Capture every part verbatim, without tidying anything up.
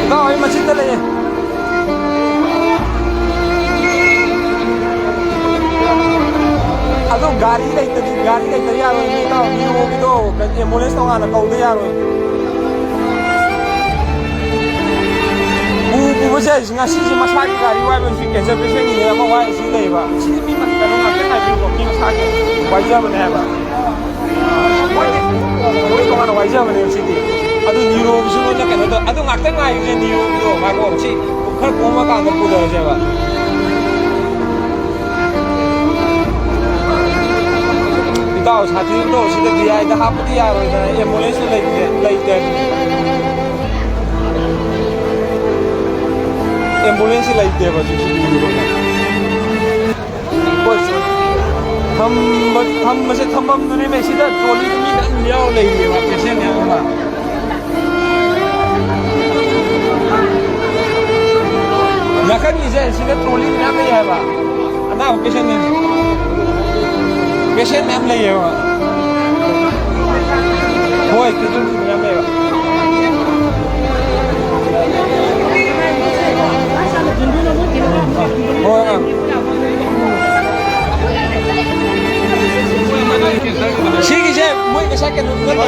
ꯏꯇꯥꯎ, ꯑꯩ ꯃꯆꯤꯟꯗ ꯂꯩꯌꯦ꯫ ꯑꯗꯣ ꯒꯥꯔꯤ ꯂꯩꯇꯗꯤ, ꯒꯥꯔꯤ ꯂꯩꯇꯗꯤ ꯌꯥꯔꯣꯏ, ꯏꯇꯥꯎ꯫ ꯅꯤꯔꯣꯒꯤꯗꯣ ambulance ꯇꯣꯉꯥꯟꯅ ꯀꯧꯗ ꯌꯥꯔꯣꯏ꯫ ꯄꯨ-, ꯄꯨꯕꯁꯦ ꯉꯁꯤꯁꯦ ꯃꯁꯥꯒꯤ ꯒꯥꯔꯤ ꯋꯥꯏꯕ, ꯁꯤ cancer patient ꯅꯤꯅꯦ ꯑꯃ ꯋꯥꯏ꯫ ꯁꯤ ꯂꯩꯕ꯫ ꯁꯤꯗꯤ ꯃꯤ ꯃꯁꯥ ꯀꯩꯅꯣ ꯉꯥꯛꯇ ꯉꯥꯏꯕꯤꯌꯨꯀꯣ, ꯃꯤ ꯃꯁꯥꯒꯤ ꯋꯥꯏꯖꯕꯅꯦ ꯍꯥꯏꯕ꯫ ꯃꯣꯏꯗꯤ ꯃꯣꯏ ꯇꯣꯉꯥꯟꯅ ꯋꯥꯏꯖꯕꯅꯦꯕ ꯁꯤꯗꯤ꯫ ꯑꯗꯨ ꯅꯤꯔꯣꯒꯤꯁꯨ ꯂꯣꯏꯅ ꯀꯩꯅꯣ ꯇꯧ-, ꯑꯗꯨ ꯉꯥꯛꯇ ꯉꯥꯏꯔꯤꯁꯦ ꯅꯤꯔꯣꯒꯤꯗꯣ꯫ ꯉꯥꯏꯈꯣ, ꯁꯤ ꯈꯔ ꯀꯣꯝꯃꯀꯥꯟꯗ ꯄꯨꯊꯔꯁꯦꯕ꯫ ꯏꯇꯥꯎ, ꯁꯥꯊꯤꯕꯗꯣ ꯁꯤꯗ D I ꯗ ꯍꯥꯞꯄꯗꯤ ꯌꯥꯔꯣꯏꯗꯅ, ambulance ꯂꯩꯇꯦ, ꯂꯩꯇꯦ꯫ Ambulance ꯂꯩꯇꯦꯕ ꯍꯧꯖꯤꯛ ꯁꯤꯗꯤ꯫ ꯄꯣꯠ ꯊꯝꯕ-, ꯊꯝꯕꯁꯦ ꯊꯝꯐꯝꯗꯨꯅꯦ, ꯁꯤꯗ trolley ꯗ ꯃꯤ ꯃꯌꯥꯝ ꯌꯥꯎꯔ ꯂꯩꯔꯤꯅꯦꯕ, patient ꯃꯌꯥꯝ ꯑꯃ꯫ ꯅꯥꯀꯟꯒꯤꯁꯦ ꯁꯤꯗ trolley ꯄꯦꯁꯦꯟ ꯃꯌꯥꯝ ꯂꯩꯌꯦꯕ꯫ ꯍꯣꯏ, ꯄꯦꯁꯦꯟ ꯃꯌꯥꯝ ꯂꯩꯌꯦꯕ꯫ ꯍꯣꯏ, ꯑꯥ꯫ ꯁꯤꯒꯤꯁꯦ ꯃꯣꯏ ꯉꯁꯥꯏ ꯀꯩꯅꯣ ꯅꯠꯇꯕ,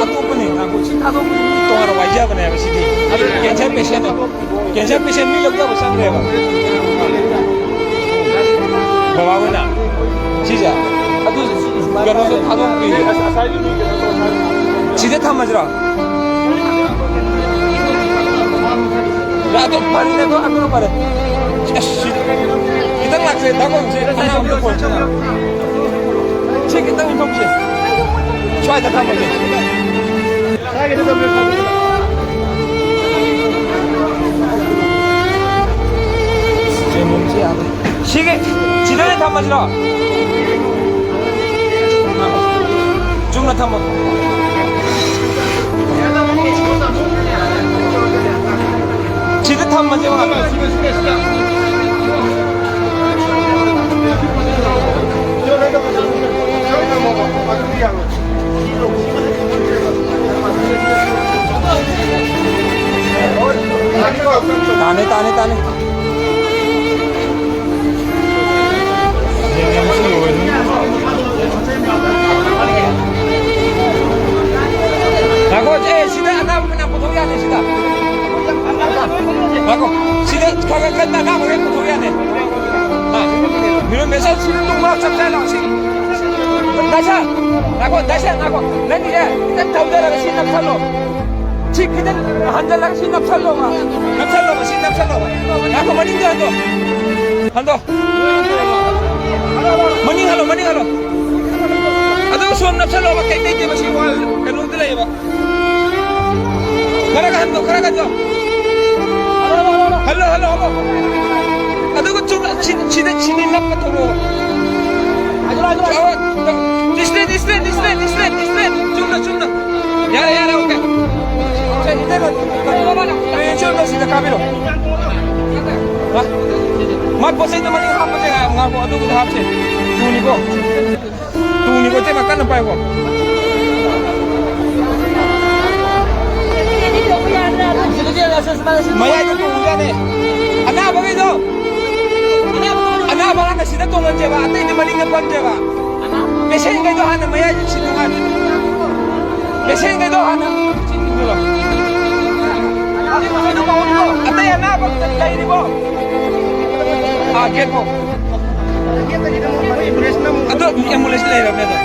ꯑꯇꯣꯞꯄꯅꯦ꯫ ꯉꯥꯏꯈꯣ, ꯁꯤ ꯊꯥꯗꯣꯛꯄꯗꯤ ꯃꯤ ꯇꯣꯉꯥꯟꯅ ꯋꯥꯏꯖꯕꯅꯦꯕ ꯁꯤꯗꯤ꯫ ꯀꯦꯟꯁꯔ ꯄꯦꯁꯦꯟꯅꯦ꯫ ꯀꯦꯟꯁꯔ ꯄꯦꯁꯦꯟ ꯃꯤ ꯂꯧꯊꯕ ꯆꯪꯈ꯭ꯔꯦꯕ꯫ ꯕꯕꯥ ꯍꯣꯏꯅ ꯁꯤꯁꯦ꯫ ꯑꯗꯨ ꯀꯩꯅꯣꯁꯨ ꯊꯥꯗꯣꯛꯄꯤꯔꯦ꯫ ꯁꯤꯗ ꯊꯝꯃꯁꯤꯔꯣ? ꯑꯗꯨ ꯐꯔꯦꯅꯦ, ꯑꯗꯨ, ꯑꯗꯨꯅ ꯐꯔꯦ꯫ ꯑꯁ, ꯁꯤ ꯈꯤꯇꯪ ꯂꯥꯛꯁꯦ, ꯗꯥ ꯀꯣꯡꯁꯦ, ꯑꯅꯥꯕꯗ ꯄꯨꯔꯛꯁꯤꯅ꯫ ꯁꯤ ꯈꯤꯇꯪ ꯏꯟꯊꯣꯛꯁꯦ꯫ ꯁ꯭ꯋꯥꯏꯗ ꯊꯝꯃꯒꯦ꯫ ꯁꯤꯒꯤ, ꯁꯤꯗ ꯑꯣꯏꯅ ꯊꯝꯃꯁꯤꯔꯣ? ꯆꯨꯝꯅ ꯊꯝꯃꯣ꯫ ꯁꯤꯗ ꯊꯝꯃꯁꯦ꯫ ꯇꯥꯅꯦ, ꯇꯥꯅꯦ, ꯇꯥꯅꯦ꯫ ꯉꯥꯏꯈꯣ, ꯑꯦ, ꯁꯤꯗ ꯑꯅꯥꯕ ꯃꯅꯥ ꯄꯨꯊꯣꯛ ꯌꯥꯗꯦ, ꯁꯤꯗ꯫ ꯉꯥꯏꯈꯣ, ꯁꯤꯗ ꯈꯔ ꯈꯔ ꯀꯟꯅ ꯑꯅꯥꯕ ꯍꯦꯛ ꯄꯨꯊꯣꯛ ꯌꯥꯗꯦ꯫ ꯑꯥ, ꯃꯤꯔꯣꯟ ꯃꯦꯁꯦꯖ ꯁꯤꯗ ꯇꯨꯝꯕ ꯆꯞ ꯆꯥꯅ ꯁꯤ꯫ ꯗꯥꯏꯁꯟ, ꯉꯥꯏꯈꯣ, ꯗꯥꯏꯁꯟ, ꯉꯥꯏꯈꯣ꯫ ꯅꯪꯒꯤꯁꯦ ꯈꯤꯇꯪ ꯊꯧꯗꯔꯒ ꯁꯤ ꯅꯞꯁꯜꯂꯣ꯫ ꯁꯤ ꯈꯤꯇꯪ ꯍꯟꯖꯜꯂꯒ ꯁꯤ ꯅꯞꯁꯜꯂꯣꯕ꯫ ꯅꯞꯁꯜꯂꯣꯕ, ꯁꯤ ꯅꯞꯁꯜꯂꯣꯕ꯫ ꯉꯥꯏꯈꯣ, ꯃꯅꯤꯡꯗ ꯍꯟꯗꯣ꯫ ꯍꯟꯗꯣ꯫ ꯃꯅꯤꯡ ꯍꯜꯂꯣ, ꯃꯅꯤꯡ ꯍꯜꯂꯣ꯫ ꯑꯗꯨꯒ ꯁꯣꯝ ꯅꯞꯁꯜꯂꯣꯕ, ꯀꯩꯝ ꯂꯩꯇꯦꯕ, ꯁꯤ ꯋꯥꯜ ꯀꯩꯅꯣꯗ ꯂꯩꯌꯦꯕ꯫ ꯈꯔꯒ ꯍꯟꯗꯣ, ꯈꯔꯒ ꯍꯟꯗꯣ꯫ Hello, hello, hello. ꯑꯗꯨꯒ ꯆꯨꯝꯅ ꯁꯤ-, ꯁꯤꯗ, ꯁꯤꯗ ꯅꯞꯄ ꯊꯣꯛꯂꯛꯑꯣꯕ꯫ Straight, straight, straight, straight, straight. ꯆꯨꯝꯅ, ꯆꯨꯝꯅ꯫ ꯌꯥꯔꯦ, ꯌꯥꯔꯦ, ꯑꯣꯀꯦ꯫ ꯁꯦ, ꯏꯇꯩꯃ, ꯄꯦꯟꯁꯤꯜꯗꯣ ꯁꯤꯗ ꯀꯥꯞꯄꯤꯔꯣ꯫ ꯍꯥ? ꯃꯥ ꯄꯣꯠ ꯆꯩꯗꯣ ꯃꯅꯤꯡ ꯍꯥꯞꯄꯁꯦ, ꯉꯥꯏꯈꯣ, ꯑꯗꯨꯕꯨꯗꯤ ꯍꯥꯞꯁꯦ꯫ ꯊꯨꯅꯤꯀꯣ꯫ ꯇꯨꯅꯤꯀꯣ, ꯏꯇꯩꯃ, ꯀꯟꯅ ꯄꯥꯏꯀꯣ꯫ ꯃꯌꯥꯏꯗ ꯇꯣꯡꯉꯨꯖꯥꯠꯅꯦ꯫ ꯑꯅꯥꯕꯈꯩꯗꯣ, ꯑꯅꯥꯕ ꯍꯥꯟꯅ ꯁꯤꯗ ꯇꯣꯡꯍꯟꯁꯦꯕ, ꯑꯇꯩꯗꯤ ꯃꯅꯤꯡꯗ ꯐꯝꯁꯦꯕ꯫ ꯄꯦꯁꯦꯟꯈꯩꯗꯣ ꯍꯥꯟꯅ ꯃꯌꯥꯏꯗ ꯁꯤꯠꯇꯣꯛꯍꯟ-, ꯄꯦꯁꯦꯟꯈꯩꯗꯣ ꯍꯥꯟꯅ ꯁꯤꯠꯇꯣꯛꯍꯜꯂꯣ꯫ ꯑꯇꯩ ꯑꯅꯥꯕ ꯂꯩꯔꯤꯕꯣ? ꯑꯥ, ꯒꯦꯠ ꯐꯥꯎ꯫ ꯑꯗꯣ ꯑꯦꯝꯕꯨꯂꯦꯟꯁ ꯂꯩꯔꯕꯅꯦ ꯑꯗꯣ꯫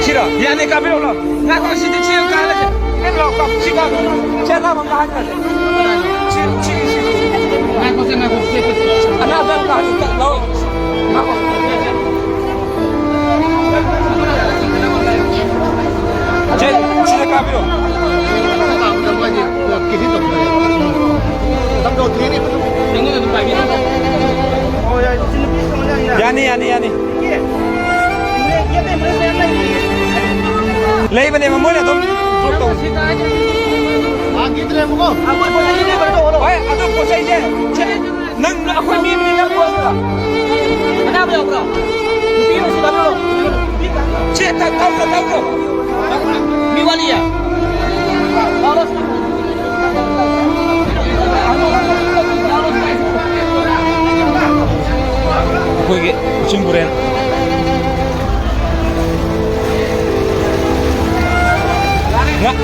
ꯁꯤꯔꯣ? ꯌꯥꯅꯤ, ꯀꯥꯕꯤꯔꯛꯑꯣ, ꯂꯥꯎ꯫ ꯉꯥꯏꯈꯣ, ꯁꯤꯗꯤ ꯁꯤ ꯀꯥꯔꯁꯦ꯫ ꯂꯥꯎ, ꯀꯥꯎ-, ꯁꯤ ꯀꯥꯎ-, ꯁꯤ ꯑꯅꯥꯕ ꯑꯃ ꯀꯥꯍꯟꯈ꯭ꯔꯁꯦ꯫ ꯁꯤ, ꯁꯤ, ꯁꯤ꯫ ꯉꯥꯏꯈꯣꯁꯦ, ꯉꯥꯏꯈꯣ, ꯁꯦ, ꯁꯦ, ꯁꯦ꯫ ꯑꯅꯥꯕ ꯑꯃ ꯀꯥꯍꯟꯈ꯭ꯔꯁꯦ꯫ ꯂꯥꯎ꯫ ꯉꯥꯏꯈꯣ꯫ ꯆꯦ, ꯁꯤꯗ ꯀꯥꯕꯤꯔꯣ꯫ ꯌꯥꯅꯤ, ꯌꯥꯅꯤ, ꯌꯥꯅꯤ꯫ ꯂꯩꯕꯅꯦꯕ, ꯃꯣꯏꯅ ꯑꯗꯨꯝ ꯗ꯭ꯔꯣꯞ ꯇꯧꯕꯅꯦ꯫ ꯍꯣꯏ, ꯑꯗꯨ ꯄꯣꯠ ꯆꯩꯁꯦ, ꯁꯦ, ꯅꯪ, ꯑꯩꯈꯣꯏ ꯃꯤ ꯑꯃꯅꯤ, ꯅꯪ ꯄꯨꯔꯛꯑꯣ꯫ ꯑꯅꯥꯕ ꯌꯥꯎꯕ꯭ꯔꯣ? ꯅꯨꯄꯤ ꯑꯃꯁꯨ ꯂꯧꯔꯣ꯫ ꯁꯦ, ꯊꯛ-, ꯊꯛꯈ꯭ꯔꯣ, ꯊꯛꯈ꯭ꯔꯣ꯫ ꯃꯤ ꯋꯥꯠꯂꯤꯌꯦ? ꯂꯥꯎꯔꯣ꯫ ꯑꯩꯈꯣꯏꯒꯤ ꯆꯤꯡꯕꯨꯔꯦꯟ꯫ ꯉꯥ-,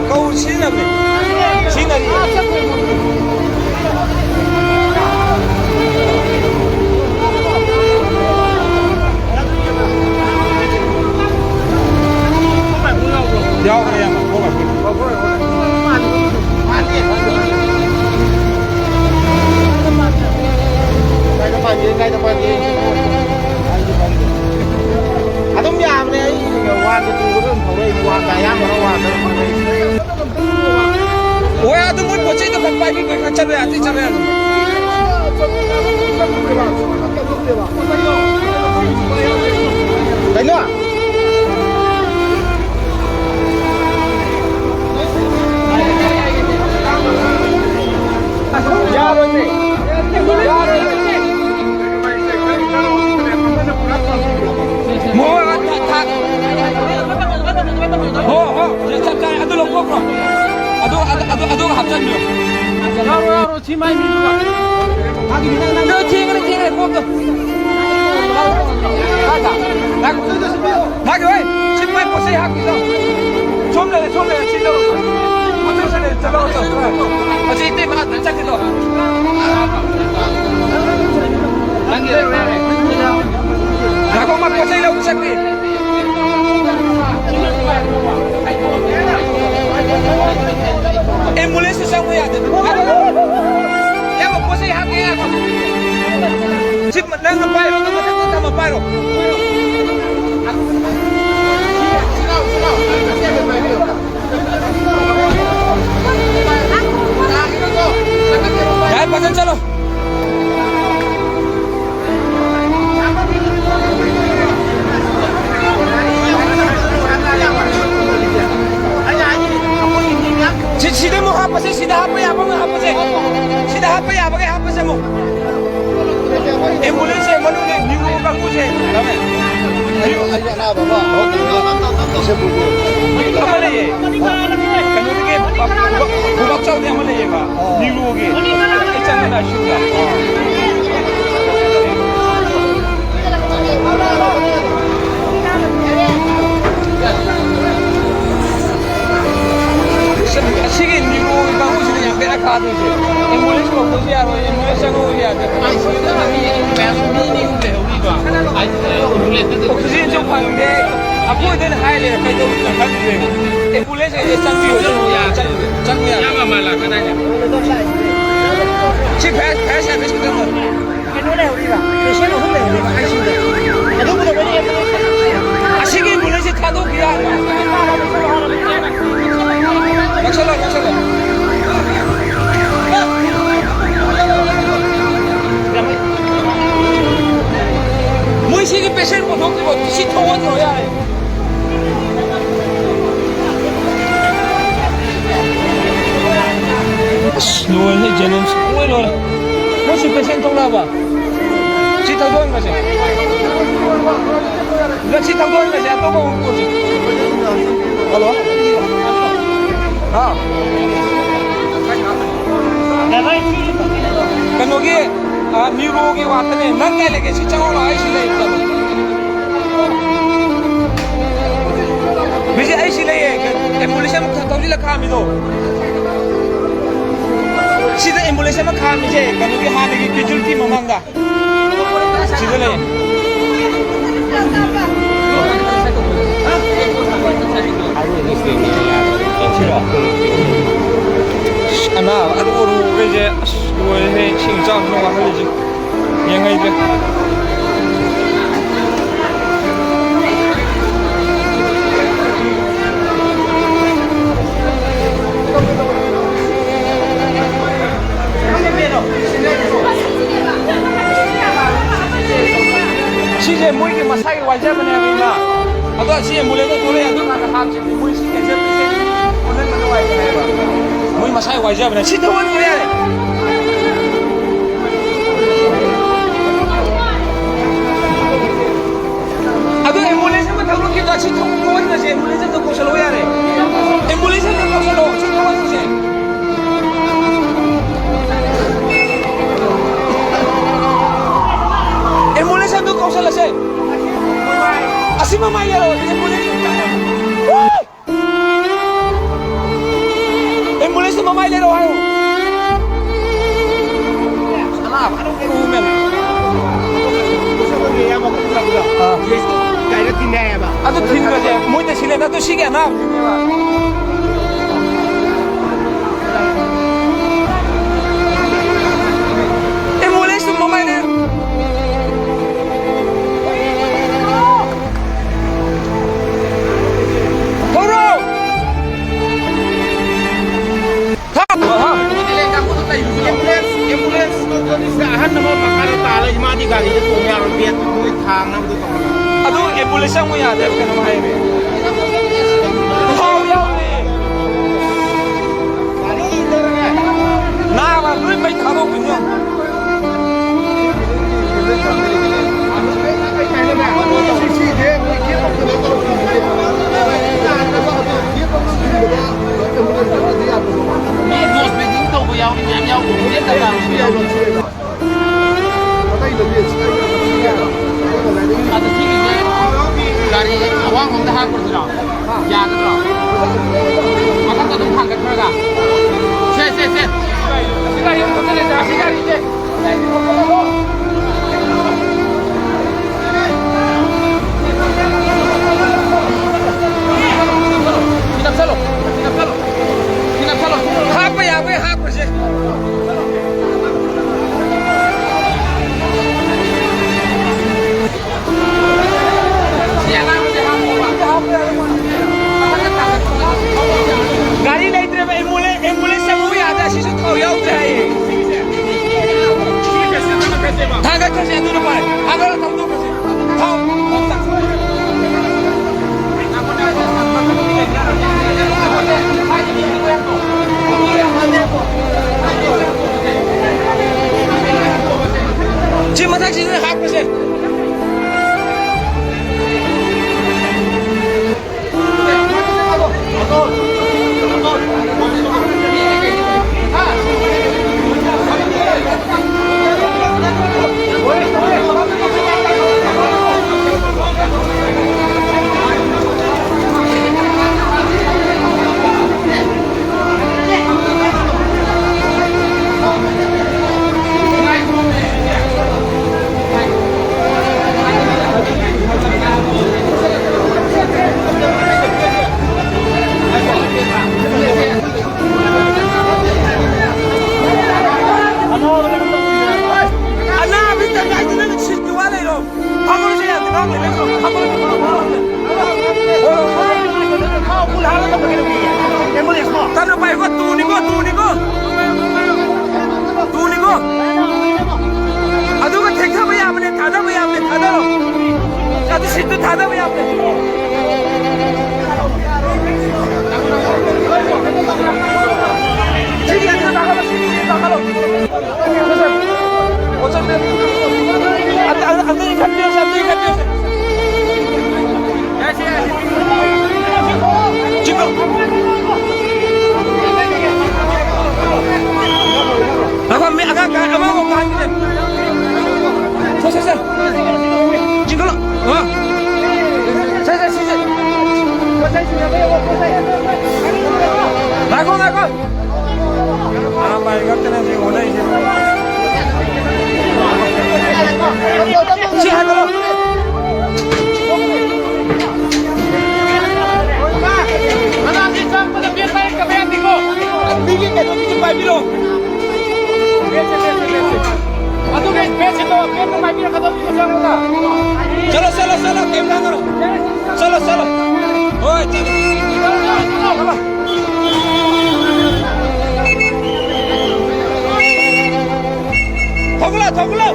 ꯀꯧ ꯁꯤꯖꯤꯟꯅꯕꯅꯦ꯫ ꯁꯤꯖꯤꯟꯅꯔꯤ꯫ ꯌꯥꯎꯈ꯭ꯔꯦ, ꯌꯥꯝ ꯍꯣꯏ, ꯍꯣꯏ꯫ ꯀꯥꯏꯗ ꯄꯥꯟꯒꯦ, ꯀꯥꯏꯗ ꯄꯥꯟꯒꯦ? ꯑꯗꯨꯝ ꯌꯥꯕꯅꯦ, ꯑꯩ ꯋꯥꯟꯗ ꯇꯨꯕꯗ ꯑꯗꯨꯝ ꯊꯧꯔꯛꯏ, ꯋꯥꯟꯗ ꯑꯌꯥꯝꯕꯅ ꯋꯥꯟꯗ ꯑꯗꯨꯝ ꯊꯧꯔꯛꯏ꯫ ꯍꯣꯏ, ꯑꯗꯨ ꯃꯣꯏ ꯄꯣꯠ ꯆꯩꯗꯣ ꯈꯔ ꯄꯥꯏꯕꯤꯕ, ꯈꯔ ꯆꯠꯂꯨ ꯌꯥꯗꯦ, ꯆꯠꯂꯨ ꯌꯥꯗꯦ꯫ ꯀꯩꯅꯣ? ꯑꯗꯨ, ꯑꯗꯨ, ꯑꯗꯨ, ꯑꯗꯨꯒ ꯍꯥꯞꯆꯟꯕꯤꯌꯨ꯫ ꯌꯥꯔꯣꯏ, ꯌꯥꯔꯣꯏ, ꯁꯤ ꯃꯥꯏ ꯃꯤꯗꯨꯒ꯫ ꯑꯗꯨ ꯊꯦꯡꯉꯦ, ꯊꯦꯡꯉꯦ, ꯀꯣꯛꯇꯣ꯫ ꯉꯥꯏꯈꯣ, ꯉꯥꯏꯈꯣ꯫ ꯉꯥꯏꯈꯣ, ꯍꯣꯏ꯫ ꯁꯤ ꯃꯥꯏ ꯄꯣꯠ ꯆꯩ ꯍꯥꯞꯈꯤꯗꯣ꯫ ꯁꯣꯝ ꯂꯩꯔꯦ, ꯁꯣꯝ ꯂꯩꯔꯦ, ꯁꯤ ꯂꯧꯔꯣ꯫ ꯄꯣꯠ ꯆꯩ ꯁꯣꯝ ꯂꯩꯔꯦ, ꯆꯠꯂꯣ, ꯆꯠꯂꯣ꯫ ꯍꯧꯖꯤꯛ ꯏꯇꯩꯃ ꯑꯗꯨꯝ ꯆꯠꯈꯤꯗꯣ꯫ ꯉꯥꯏꯈꯣ, ꯃꯥ ꯄꯣꯠ ꯆꯩ ꯂꯧꯕ ꯆꯠꯈꯤ꯫ ꯑꯦꯝꯕꯨꯂꯦꯟꯁꯇ ꯆꯪꯕ ꯌꯥꯗꯦ꯫ ꯏꯌꯥꯝꯕ, ꯄꯣꯠ ꯆꯩ ꯍꯥꯞꯀꯦ ꯉꯥꯏꯈꯣ꯫ ꯁꯤ ꯅꯪꯅ ꯄꯥꯏꯔꯣ, ꯑꯗꯨ ꯃꯊꯛꯇ ꯊꯝꯃ ꯄꯥꯏꯔꯣ꯫ ꯌꯥꯔꯦ, ꯐꯖꯅ ꯆꯠꯂꯣ꯫ ꯁꯤ-, ꯁꯤꯗ ꯑꯃꯨꯛ ꯍꯥꯞꯄꯁꯦ, ꯁꯤꯗ ꯍꯥꯞꯄ ꯌꯥꯕ ꯑꯃ ꯍꯥꯞꯄꯁꯦ꯫ ꯁꯤꯗ ꯍꯥꯞꯄ ꯌꯥꯕꯒꯩ ꯍꯥꯞꯄꯁꯦ ꯑꯃꯨꯛ꯫ ꯑꯦꯝꯕꯨꯂꯦꯟꯁꯁꯦ ꯃꯅꯨꯡꯗ ꯅ꯭ꯌꯨꯔꯣ ꯀꯥꯡꯕꯨꯁꯦ꯫ ꯑꯃ ꯂꯩꯌꯦ꯫ ꯀꯩꯅꯣꯗꯒꯤ ꯈꯨꯕꯥꯛ ꯆꯥꯎꯗꯤ ꯑꯃ ꯂꯩꯌꯦꯕ꯫ ꯅꯤꯂꯨꯒꯤ꯫ ꯑꯩ ꯆꯪꯉꯦꯅ ꯑꯥꯏ ꯁꯤ ꯌꯨꯗ꯫ ꯑꯁꯤꯒꯤ ꯅꯤꯂꯨꯒꯤ ꯀꯥꯡꯕꯨꯁꯤꯅ ꯌꯥꯝ ꯕꯦꯔꯥ ꯀꯥꯗꯣꯏꯁꯦ꯫ ꯑꯦꯝꯕꯨꯂꯦꯟꯁ ꯀꯧꯕꯁꯨ ꯌꯥꯔꯣꯏ, ꯑꯦꯝꯕꯨꯂꯦꯟꯁ ꯆꯪꯉꯛꯑꯣ ꯌꯥꯗꯦ꯫ ꯑꯣꯛꯁꯤꯖꯦꯟꯁꯨ ꯐꯪꯗꯦ꯫ ꯑꯩꯈꯣꯏꯗ ꯑꯣꯏꯅ ꯍꯥꯏꯔꯦ, ꯀꯩꯗꯧꯗꯣꯏꯅꯣ ꯈꯪꯗ꯭ꯔꯦ꯫ ꯑꯦꯝꯕꯨꯂꯦꯟꯁ ꯍꯦꯛ ꯆꯪꯕꯤꯌꯣ, ꯆꯪꯕ ꯌꯥ-, ꯆꯪꯕ ꯌꯥ-, ꯆꯪꯕ ꯌꯥ-, ꯏꯌꯥꯝꯕ ꯃꯥ ꯂꯥꯛꯀꯗꯥꯏꯅꯦ? ꯁꯤ ꯐꯥꯌꯔ, ꯐꯥꯌꯔ ꯁꯥꯔꯚꯤꯁ ꯈꯛꯇ ꯃꯣꯏ꯫ ꯀꯩꯅꯣ ꯂꯩꯍꯧꯔꯤꯕ, ꯄꯦꯁꯦꯟ ꯑꯍꯨꯝ ꯂꯩꯍꯧꯔꯤꯕ ꯑꯥꯏ ꯁꯤ ꯌꯨꯗ꯫ ꯑꯗꯨꯕꯨ ꯀꯩꯗꯧꯕꯩ ꯑꯦꯝꯕꯨꯂꯦꯟꯁ ꯆꯪꯉꯛꯇ꯭ꯔꯤꯅꯣ? ꯑꯁꯤꯒꯤ ꯑꯦꯝꯕꯨꯂꯦꯟꯁꯁꯦ ꯊꯥꯗꯣꯛꯈꯤ ꯌꯥꯗ꯭ꯔꯣ? ꯅꯛꯁꯜꯂꯣ, ꯅꯛꯁꯜꯂꯣ꯫ ꯃꯣꯏ ꯁꯤꯒꯤ ꯄꯦꯁꯦꯟ ꯄꯨꯊꯣꯛꯇ꯭ꯔꯤꯕꯣ? ꯁꯤ ꯊꯧꯑꯣꯏꯗ꯭ꯔꯣ ꯌꯥꯔꯦ? ꯑꯁ, ꯂꯣꯏꯔꯦ, ꯖꯦꯅꯤꯝꯁ ꯂꯣꯏ ꯂꯣꯏꯔꯦ꯫ ꯃꯣꯏ ꯁꯤ ꯄꯦꯁꯦꯟ ꯊꯣꯛꯂꯛꯑꯕ? ꯁꯤ ꯊꯧꯗꯣꯛꯍꯟꯈ꯭ꯔꯁꯦ꯫ ꯁꯤ ꯊꯧꯗꯣꯛꯍꯟꯈ꯭ꯔꯁꯦ, ꯑꯇꯣꯞꯄ ꯑꯃꯨꯛ ꯄꯨꯔꯁꯤ꯫ ꯍꯜꯂꯣ? ꯀꯩꯅꯣꯒꯤ, ꯅ꯭ꯌꯨꯔꯣꯒꯤ ꯋꯥꯠꯇꯅꯦ꯫ ꯅꯪ ꯀꯥꯏ ꯂꯩꯒꯦ? ꯁꯤ ꯆꯪꯉꯛꯑꯣ ꯂꯥꯛꯑꯣ, ꯑꯩ ꯁꯤ ꯂꯩ꯫ ꯕꯤꯖꯤ, ꯑꯩ ꯁꯤ ꯂꯩꯌꯦ꯫ ꯑꯦꯝꯕꯨꯂꯦꯟꯁ ꯑꯃ ꯊꯧꯖꯤꯜꯂ ꯈꯥꯝꯃꯤꯗꯣ꯫ ꯁꯤꯗ ꯑꯦꯝꯕꯨꯂꯦꯟꯁ ꯑꯃ ꯈꯥꯝꯃꯤꯁꯦ ꯀꯩꯅꯣꯒꯤ, ꯍꯥꯟꯅꯒꯤ ꯀꯦꯖꯨꯋꯦꯜꯇꯤ ꯃꯃꯥꯡꯗ꯫ ꯁꯤꯗ ꯂꯩ꯫ ꯑꯁ, ꯑꯅꯥꯕ ꯑꯔꯨ ꯑꯔꯨꯕꯈꯩꯁꯦ, ꯑꯁ, ꯂꯣꯏꯔꯦꯍꯦ, ꯏꯁꯤꯡ ꯏꯆꯥꯎꯁꯤꯅ ꯋꯥꯍꯜꯂꯤꯁꯦ꯫ ꯌꯦꯡꯍꯩꯗ꯭ꯔꯦ꯫ ꯁꯤꯁꯦ ꯃꯣꯏꯒꯤ ꯃꯁꯥꯒꯤ ꯋꯥꯏꯖꯕꯅꯦꯕ, ꯏꯃꯥ꯫ ꯑꯗꯣ ꯁꯤ ꯑꯦꯝꯕꯨꯂꯦꯟꯁꯇ ꯊꯣꯛꯂꯛꯑꯦ, ꯑꯗꯨ ꯀꯥꯟꯗ ꯍꯥꯞꯁꯤ꯫ ꯃꯣꯏ ꯁꯤ ꯀꯦꯟꯁꯔ ꯄꯦꯁꯦꯟ ꯑꯣꯟꯍꯟꯕ ꯅꯨꯡꯉꯥꯏꯇꯦ ꯍꯥꯏꯕ꯫ ꯃꯣꯏ ꯃꯁꯥꯒꯤ ꯋꯥꯏꯖꯕꯅꯦ꯫ ꯁꯤ ꯊꯧꯍꯟꯈ꯭ꯔꯣ ꯌꯥꯔꯦ꯫ ꯑꯗꯣ ꯑꯦꯝꯕꯨꯂꯦꯟꯁ ꯑꯃ ꯊꯧꯔꯛꯈꯤꯗ ꯁꯤ ꯊꯧ-, ꯊꯧꯍꯟꯈ꯭ꯔꯁꯦ꯫ ꯑꯦꯝꯕꯨꯂꯦꯟꯁ ꯑꯝꯇ ꯀꯧꯁꯜꯂꯛꯑꯣ ꯌꯥꯔꯦ꯫ ꯑꯦꯝꯕꯨꯂꯦꯟꯁ ꯑꯝꯇ ꯀꯧꯁꯜꯂꯛꯑꯣ꯫ ꯁꯤ ꯊꯧꯍꯟꯈ꯭ꯔꯁꯦ꯫ ꯑꯦꯝꯕꯨꯂꯦꯟꯁ ꯑꯝꯇ ꯀꯧꯁꯜꯂꯁꯦ꯫ ꯑꯁꯤ ꯃꯃꯥꯏ ꯌꯥꯔꯣ꯫ ꯑꯦꯝꯕꯨꯂꯦꯟꯁ ꯑꯝꯇ꯫ ꯑꯦꯝꯕꯨꯂꯦꯟꯁꯇ ꯃꯃꯥꯏ ꯂꯩꯔꯛꯑꯣ ꯍꯥꯏꯌꯨ꯫ ꯑꯅꯥꯕ ꯑꯗꯨꯝ ꯎꯃꯦ꯫ ꯑꯥ꯫ ꯑꯗꯨ ꯊꯤꯟꯈ꯭ꯔꯁꯦ꯫ ꯃꯣꯏꯗ ꯁꯤꯜꯂꯦꯅ ꯑꯗꯨ ꯁꯤꯒꯤ ꯑꯅꯥꯕꯗꯨꯅꯦꯕ꯫ ꯑꯦꯝꯕꯨꯂꯦꯟꯁꯇ ꯃꯃꯥꯏ ꯂꯩꯔꯛꯑꯣ꯫ ꯊꯧꯔꯣ! ꯊꯥ-, ꯍꯥ? ꯑꯦꯝꯕꯨꯂꯦꯟꯁ, ꯑꯦꯝꯕꯨꯂꯦꯟꯁ ꯀꯧꯗ꯭ꯔꯗꯤ ꯁꯤꯗ ꯑꯍꯟ ꯑꯃ ꯃꯈꯥꯗ ꯇꯥ ꯂꯩ, ꯃꯥꯗꯤ ꯒꯥꯔꯤꯗ ꯇꯣꯡ ꯌꯥꯔꯣꯏ, ꯕꯦꯠ ꯃꯣꯏ ꯊꯥꯡꯅꯕꯗꯣ ꯇꯧꯔꯒ꯫ ꯑꯗꯨ ꯑꯦꯝꯕꯨꯂꯦꯟꯁ ꯆꯪꯉꯨ ꯌꯥꯗꯦꯕ ꯀꯩꯅꯣꯝ ꯍꯥꯏꯔꯦ꯫ ꯊꯥꯎ ꯌꯥꯎꯗꯦ꯫ ꯅꯥꯕ ꯂꯣꯏ ꯃꯩ ꯊꯥꯗꯣꯛꯈꯤꯅꯤ꯫ ꯈ꯭ꯋꯥꯡ ꯂꯣꯝꯗ ꯍꯥꯞꯈ꯭ꯔꯁꯤꯔꯣ? ꯌꯥꯒꯗ꯭ꯔꯣ? ꯃꯊꯛꯇ ꯑꯗꯨꯝ ꯊꯥꯡꯒꯠꯈ꯭ꯔꯒ꯫ ꯁꯦ, ꯁꯦ, ꯁꯦ꯫ ꯑꯁꯤ ꯒꯥꯔꯤ ꯑꯃ ꯊꯧꯖꯤꯜꯂꯁꯦ, ꯑꯁꯤ ꯒꯥꯔꯤꯁꯦ꯫ ꯁꯤ ꯅꯞꯁꯜꯂꯣ, ꯁꯤ ꯅꯞꯁꯜꯂꯣ, ꯁꯤ ꯅꯞꯁꯜꯂꯣ꯫ ꯍꯥꯞꯄ ꯌꯥꯕ ꯍꯥꯞꯈ꯭ꯔꯁꯦ꯫ ꯒꯥꯔꯤ ꯂꯩꯇ꯭ꯔꯦꯕ, ꯑꯦꯝꯕꯨꯂꯦꯟꯁ, ꯑꯦꯝꯕꯨꯂꯦꯟꯁ ꯆꯪꯉꯨ ꯌꯥꯗ꯭ꯔꯦ, ꯑꯁꯤꯁꯨ ꯊꯥꯎ ꯌꯥꯎꯗ꯭ꯔꯦ ꯍꯥꯏꯌꯦ꯫ ꯊꯥꯡꯒꯠꯈ꯭ꯔꯁꯦ, ꯑꯗꯨꯅ ꯐꯔꯦ꯫ ꯊꯥꯡꯒꯠꯂ ꯊꯝꯗꯣꯛꯈ꯭ꯔꯁꯦ꯫ ꯊꯥꯎ꯫ ꯁꯤ ꯃꯊꯛꯁꯤꯗ ꯍꯥꯞꯈ꯭ꯔꯁꯦ꯫ ꯑꯅꯥꯕꯁꯤꯗ ꯀꯥꯏꯗꯅ ꯁꯤꯠꯀꯤ ꯋꯥ ꯂꯩꯔꯣ? ꯐꯝꯃꯨꯔꯁꯦ, ꯌꯥꯗꯦ, ꯐꯝꯃꯨꯔꯁꯦ, ꯐꯝꯃꯨꯔꯁꯦ, ꯐꯝꯃꯨꯔꯁꯦ꯫ ꯊꯥꯎ ꯐꯨꯜ ꯍꯥꯜꯂꯒ ꯊꯝꯃꯒꯦ ꯅꯪꯒꯤ ꯑꯦꯝꯕꯨꯂꯦꯟꯁ ꯀꯣ꯫ ꯇꯞꯅ ꯄꯥꯏꯌꯨꯀꯣ, ꯇꯨꯅꯤꯀꯣ, ꯇꯨꯅꯤꯀꯣ꯫ ꯇꯨꯅꯤꯀꯣ꯫ ꯑꯗꯨꯒ ꯊꯦꯛꯊꯕ ꯌꯥꯕꯅꯦ, ꯊꯥꯗꯕ ꯌꯥꯕꯅꯦ, ꯊꯥꯗꯔꯣ꯫ ꯑꯗꯨ ꯁꯤꯠꯇꯨ ꯊꯥꯗꯕ ꯌꯥꯕꯅꯦ꯫ ꯁꯤꯒꯤ ꯑꯗꯨꯗ ꯀꯥꯈꯠꯂꯣ, ꯁꯤꯒꯤ ꯑꯗꯨꯗ ꯀꯥꯈꯠꯂꯣ꯫ ꯉꯥꯏꯈꯣ, ꯃꯤ ꯑꯉꯥꯡ ꯀꯥ-, ꯑꯃ ꯑꯃꯨꯛ ꯀꯥꯍꯟꯈꯤꯁꯦ꯫ ꯁꯦ, ꯁꯦ, ꯁꯦ꯫ ꯆꯤꯡꯈꯠꯂꯣ꯫ ꯑ꯫ ꯁꯦ, ꯁꯦ, ꯁꯦ, ꯁꯦ꯫ ꯄꯦꯠꯁꯤꯠꯇꯣ, ꯄꯦꯠꯇꯣ ꯉꯥꯏꯕꯤꯔꯛꯀꯗꯧꯅꯤ, ꯃꯁꯥ ꯃꯊꯟꯇ꯫ ꯆꯠꯂꯣ, ꯆꯠꯂꯣ, ꯆꯠꯂꯣ, ꯀꯩꯝ ꯈꯟꯒꯅꯨ꯫ ꯆꯠꯂꯣ, ꯆꯠꯂꯣ꯫ ꯍꯣꯏ, ꯆꯠꯂꯣ꯫ ꯆꯠꯂꯣ꯫ ꯊꯣꯛꯂꯣ, ꯊꯣꯛꯂꯣ꯫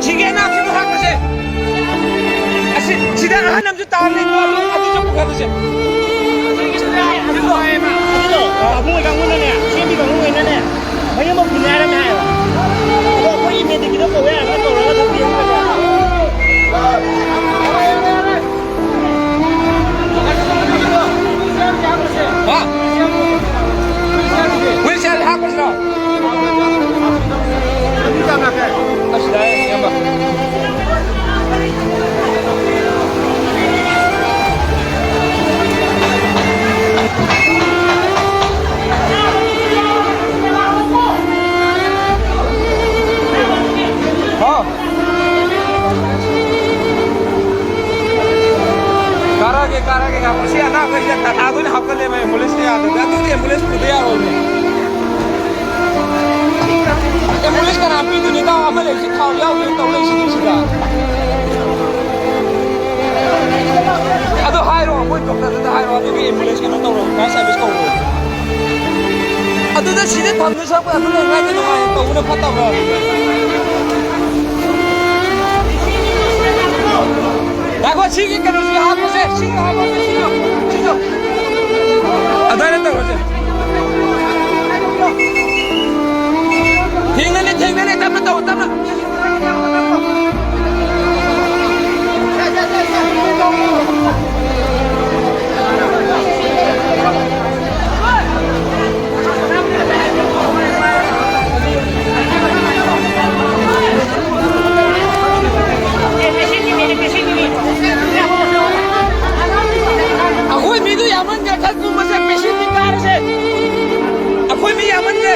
ꯁꯤꯒꯤ ꯑꯅꯥꯛꯁꯤꯕꯨ ꯍꯥꯠꯄꯁꯦ꯫ ꯑꯁꯤ, ꯁꯤꯗ ꯑꯍꯟ ꯑꯃꯁꯨ ꯇꯥꯔꯅꯤ, ꯑꯗꯨ, ꯑꯗꯨꯁꯨ ꯄꯨꯈꯠꯂꯁꯦ꯫ ꯑꯗꯨꯗꯣ, ꯑꯗꯨꯗꯣ, ꯑꯕꯨꯡꯉꯣ ꯀꯥꯡꯕꯨꯅꯅꯦ, ꯁꯦꯝꯕꯤ ꯀꯥꯡꯕꯨꯉꯩꯅꯅꯦ, ꯃꯌꯨꯝ ꯑꯃ ꯄꯨꯟꯅ ꯍꯥꯏꯔꯝꯃꯦ ꯍꯥꯏꯕ꯫ ꯑꯗꯣ ꯑꯩꯈꯣꯏ ꯏꯃꯦꯗꯤꯀꯤꯗꯣ ꯀꯧꯕ ꯌꯥꯔꯒ ꯀꯧꯔꯒ ꯑꯗꯨꯝ ꯌꯦꯡꯉꯒ꯫ ꯍꯥ? ꯋꯤꯜꯆꯤꯌꯥꯔ ꯍꯥꯞꯄꯁꯤꯔꯣ? ꯑꯁꯤꯗ, ꯏꯌꯥꯝꯕ꯫ ꯍꯥꯎ꯫ ꯀꯥꯔꯛꯑꯒꯦ, ꯀꯥꯔꯛꯑꯒꯦ, ꯉꯥꯏꯈꯣ꯫ ꯁꯤ ꯑꯅꯥꯕꯈꯩꯁꯦ ꯇꯥꯇꯥꯗ ꯑꯣꯏꯅ ꯍꯥꯞꯀꯠꯂꯦꯕ, ꯑꯦꯝꯕꯨꯂꯦꯟꯁꯇ ꯌꯥꯗꯕ꯫ ꯑꯗꯨꯗꯤ ꯑꯦꯝꯕꯨꯂꯦꯟꯁ ꯄꯨꯗ ꯌꯥꯔꯣꯏꯅꯦ꯫ ꯑꯦꯝꯕꯨꯂꯦꯟꯁ ꯀꯅꯥ ꯄꯤꯗꯣꯏꯅꯣ? ꯏꯇꯥꯎ ꯑꯃ ꯂꯩꯔꯤꯁꯦ ꯊꯥꯎ ꯌꯥꯎꯗꯦꯅ ꯇꯧ ꯂꯩꯔꯤꯁꯤꯗꯤ ꯁꯤꯗ꯫ ꯑꯗꯣ ꯍꯥꯏꯔꯣ, ꯃꯣꯏ ꯗꯣꯛꯇꯔꯗꯨꯗ ꯍꯥꯏꯔꯣ, ꯑꯗꯨꯒꯤ ꯑꯦꯝꯕꯨꯂꯦꯟꯁ ꯀꯩꯅꯣ ꯇꯧꯔꯣ, ꯐꯥꯌꯔ ꯁꯥꯔꯚꯤꯁ ꯀꯧꯔꯣ꯫ ꯑꯗꯨꯗ ꯁꯤꯗ ꯊꯝꯗꯣꯏ ꯁꯔꯨꯛ ꯑꯗꯨꯅ ꯉꯥꯏꯗ ꯅꯨꯡꯉꯥꯏꯅ ꯇꯧꯕꯅ ꯐꯠꯇꯕ꯭ꯔꯣ? ꯉꯥꯏꯈꯣ, ꯁꯤꯒꯤ ꯀꯩꯅꯣꯁꯤ ꯍꯥꯞꯄꯁꯦ, ꯁꯤꯒꯤ ꯍꯥꯞꯄꯁꯦ, ꯁꯤꯁꯨ, ꯁꯤꯁꯨ꯫ ꯑꯗꯨꯃꯥꯏꯅ ꯇꯧꯔꯁꯦ꯫ ꯊꯦꯡꯅꯅꯦ, ꯊꯦꯡꯅꯅꯦ, ꯇꯞꯅ ꯇꯧ, ꯇꯞꯅ꯫ ꯑꯩꯈꯣꯏ ꯃꯤꯗꯨ ꯌꯥꯝꯃꯟꯈ꯭ꯔꯦ, ꯈꯔ ꯀꯨꯝꯕꯁꯦ, ꯄꯦꯁꯦꯟꯗꯤ ꯀꯥꯔꯁꯦ꯫ ꯑꯩꯈꯣꯏ ꯃꯤ ꯌꯥꯝꯃꯟꯈ꯭ꯔꯦ꯫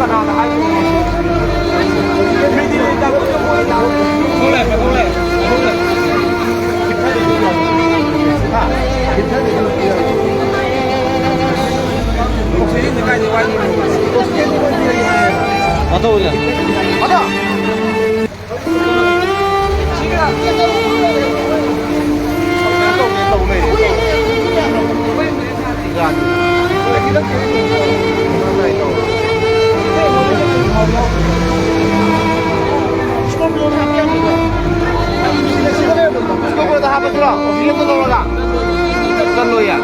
ꯀꯅꯥꯅ ꯍꯥꯏꯕꯅꯣ? ꯃꯤꯗꯤ ꯂꯩꯇꯕꯗꯨ ꯃꯣꯏꯅ ꯊꯣꯛꯂꯛꯑꯦ, ꯊꯣꯛꯂꯛꯑꯦ, ꯊꯣꯛꯂꯛꯑꯦ꯫ ꯍꯥ? ꯑꯣꯛꯁꯤꯖꯦꯟꯗꯤ ꯀꯥꯏꯗꯩ ꯋꯥꯏꯗꯣꯏꯅꯣ? ꯑꯣꯛꯁꯤꯖꯦꯟꯗꯤ ꯃꯣꯏ ꯄꯤꯔꯒꯦ ꯍꯥꯏꯌꯦꯕ꯫ ꯑꯗꯣ ꯑꯣꯏꯅ꯫ ꯑꯗꯣ! ꯁ꯭ꯀꯣꯔꯄꯤꯌꯣꯗ ꯍꯥꯞꯄꯁꯤꯔꯣ? ꯑꯣꯛꯁꯤꯖꯦꯟꯗꯣ ꯂꯧꯔꯒ? ꯆꯠꯂꯣꯏꯌꯦ꯫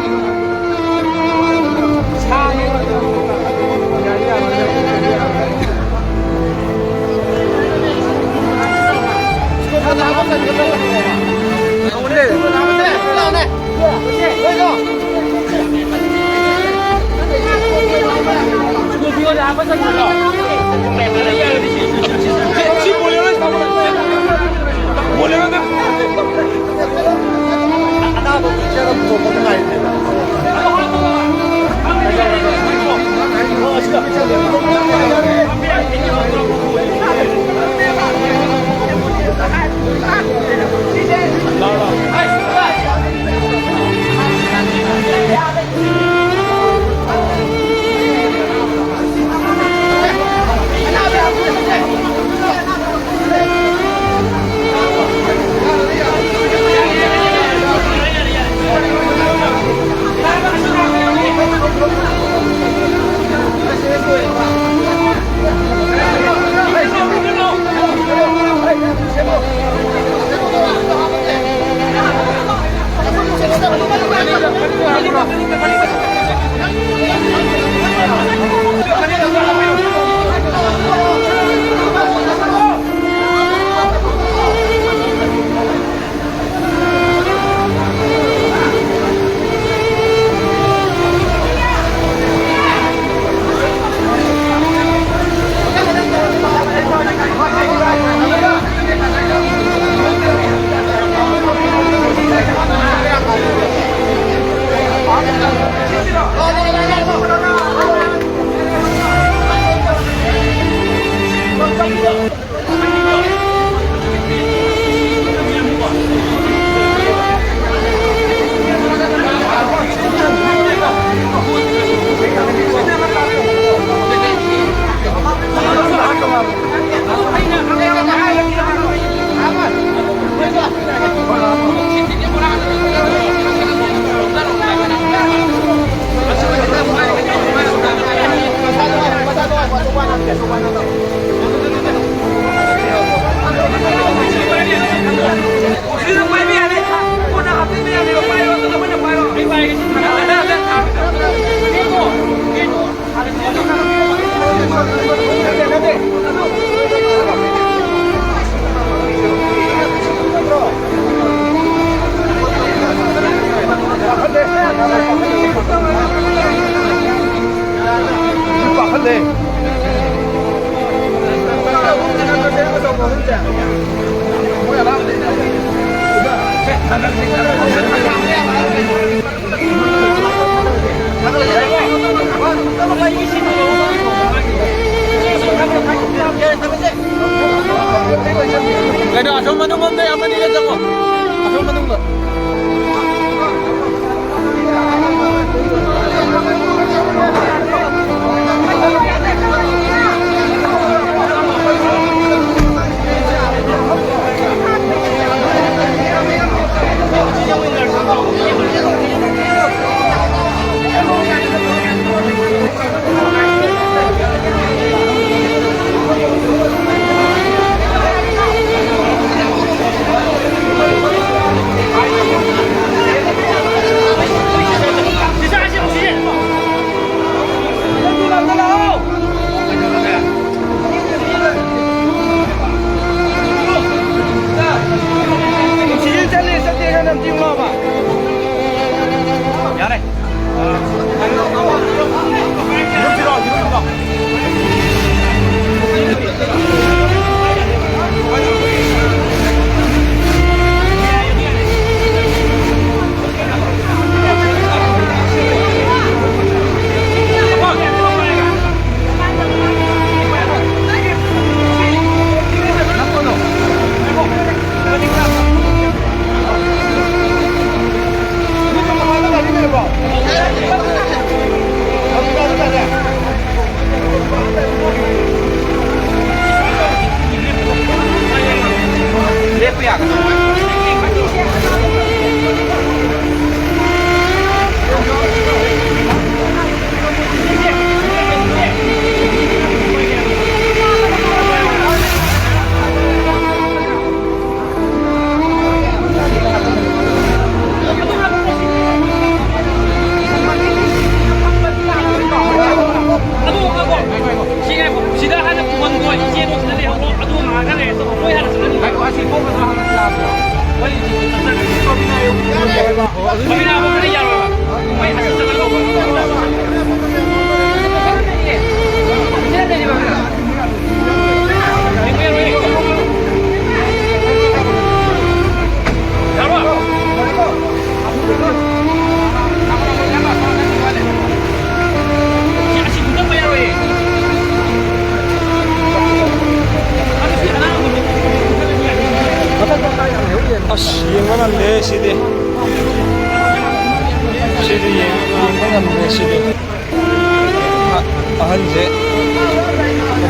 ꯄꯥꯈꯠꯂꯦ꯫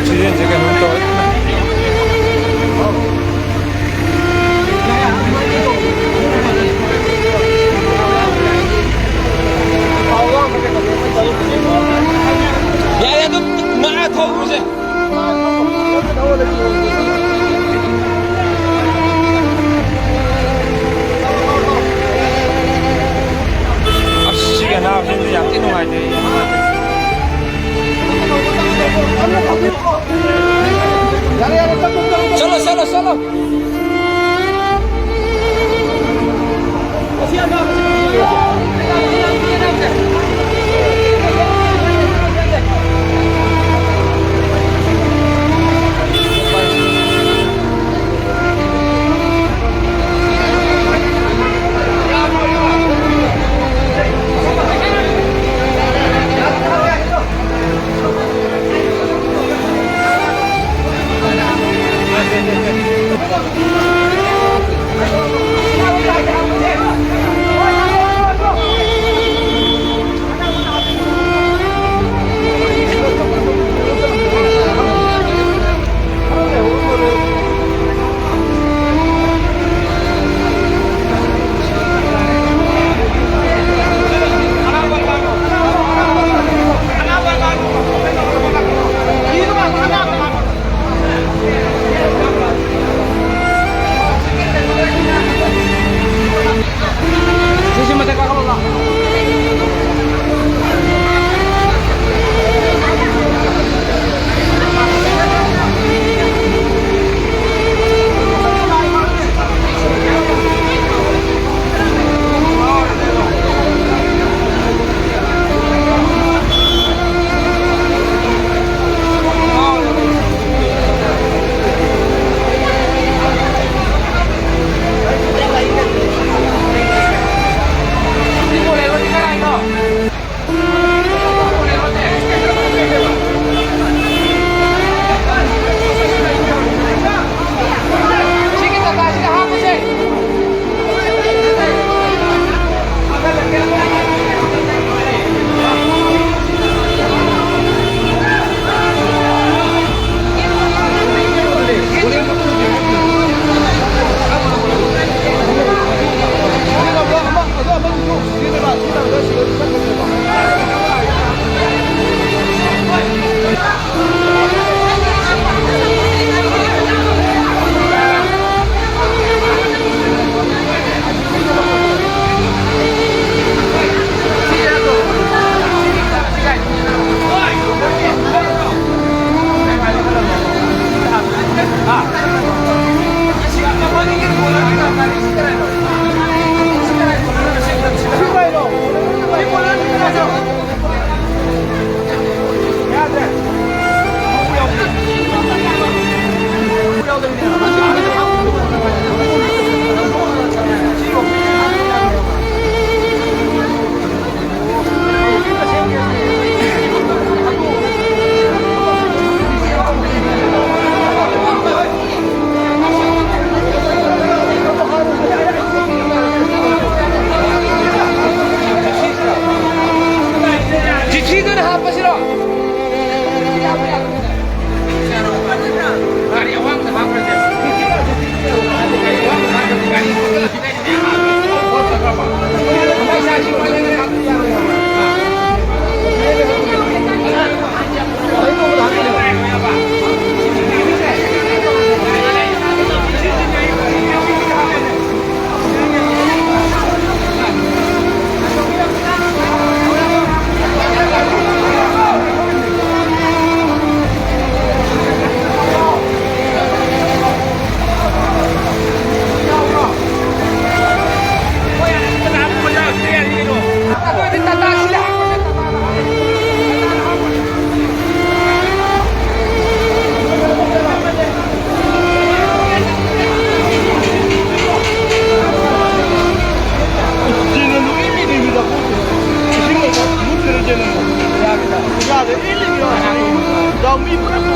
ꯁꯤꯖꯟꯁꯦ ꯀꯩꯅꯣꯝ ꯇꯧꯔꯦ꯫ ꯌꯥꯔꯦ, ꯑꯗꯨꯝ ꯉꯥꯏꯍꯥꯛ ꯊꯧꯔꯨꯁꯦ꯫ ꯑꯁ, ꯁꯤꯒꯤ ꯑꯅꯥꯕꯁꯤꯗꯤ ꯌꯥꯝ ꯊꯤ ꯅꯨꯡꯉꯥꯏꯇꯦ꯫ ꯆꯠꯂꯣ, ꯆꯠꯂꯣ, ꯆꯠꯂꯣ꯫ ꯄꯥꯎꯃꯤ ꯄꯨꯝꯅꯃꯛ